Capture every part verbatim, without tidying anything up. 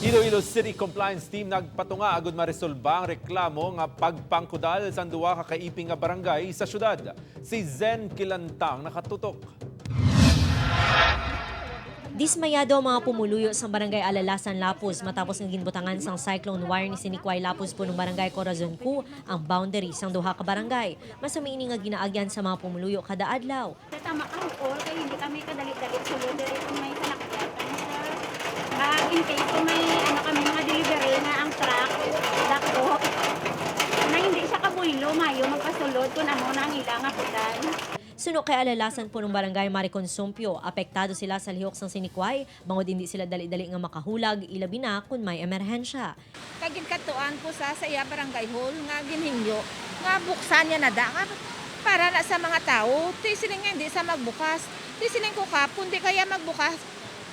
Iloilo City Compliance Team nagpatunga agud maresolba ang reklamo nga pagpangkudal sa duha ka kaiping nga barangay sa syudad. Si Zen Kilantang nakatutok. Dismayado ang mga pumuluyo sang Barangay Alalasan, Lapuz, matapos nga ginbutangan sang Cyclone Warren ni Sinikway, Lapuz, Punong Barangay Corazon Cu, ang boundary sang duha ka barangay. Masami ini nga ginaagyan sa mga pumuluyo kada adlaw. Sa tama ka, Hukol, kay hindi kami kadali-dali sulod diri kung may salakyan kami, sir. Ah, in case kung may, ano, kami mga delivery nga ang truck, dako, na hindi siya kabuylo, mayo magpasulod kung ano na ang ila nga butan. Suno kay Alalasan Punong Barangay Maricon Sumpio, apektado sila sa lihok sang sinikway, bangod indi sila dali-dali nga makahulag, ilabi na kon may emerhensya. Kag ginkadtuan ko sa, sa iya barangay hall nga ginhingyo nga buksan niya na da nga para na sa mga tawo. Ti siling niya, "Hindi sa magbukas." Ti siling ko, "Kap, kung di kaya magbukas,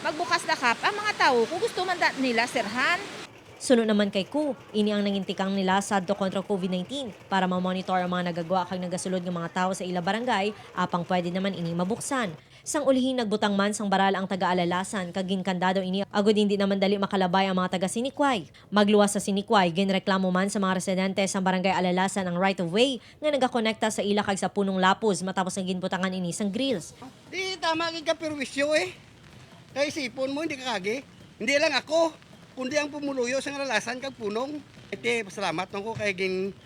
magbukas na, Kap, ang mga tawo ko gusto man da nila sirhan." Suno naman kay Ku, ini ang nangintikang nila sadto kontra COVID nineteen para ma-monitor ang mga nagagwa kag nagasulod nga mga tawo sa ila barangay, apang pwede naman ini mabuksan. Sang ulhin, nagbutang man sang baral ang taga-Alalasan kag ginkandado ini agud hindi naman dali makalabay ang mga taga-Sinikway. Magluwas sa Sinikway, ginreklamo man sa mga residente sang Barangay Alalasan ang right of way nga nagakonekta sa ila kag sa Punong Lapuz matapos nga ginbutangan ini sang grills. Di tama gid ka perwisyo eh. Kay sipon mo, hindi ka kagi. Hindi lang ako, kundi ang pumuluyo sang Alalasan kag Punong. Iti, pasalamat lang ko kay gin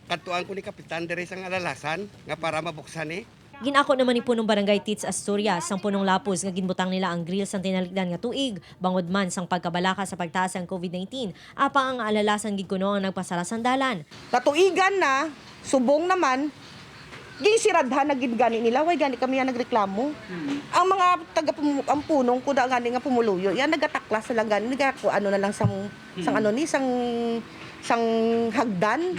kadtuan ko ni Kapitan diri sang Alalasan nga para mabuksan eh. Ginako naman ni Punong Barangay Tits Asturias sang Punong Lapuz nga ginbutang nila ang grill sang tinalikdan nga tuig, bangod man sang pagkabalaka sa pagtaas sang COVID nineteen, apang ang Alalasan gid kuno ang nagpasara sang dalan. Katuigan na, subong naman, ginsiradhan na gid gani nila, way gani kami ang nagreklamo. Ang mga taga pum-, ang Punong Cu da gani nga pumuluyo, yan nagataklas na lang gani, nagakuan na lang sang, sang ano ni, sang, sang hagdan.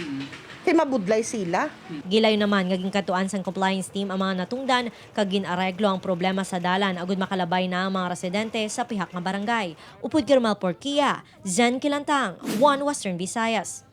Kay mabudlay sila. Gilayon naman nga ginkadtuan sang compliance team ang mga natungdan kag gin-areglo ang problema sa dalan agud makalabay na ang mga residente sa pihak nga barangay. Upod kay Romel Porquia, Zen Kilantang, One Western Visayas.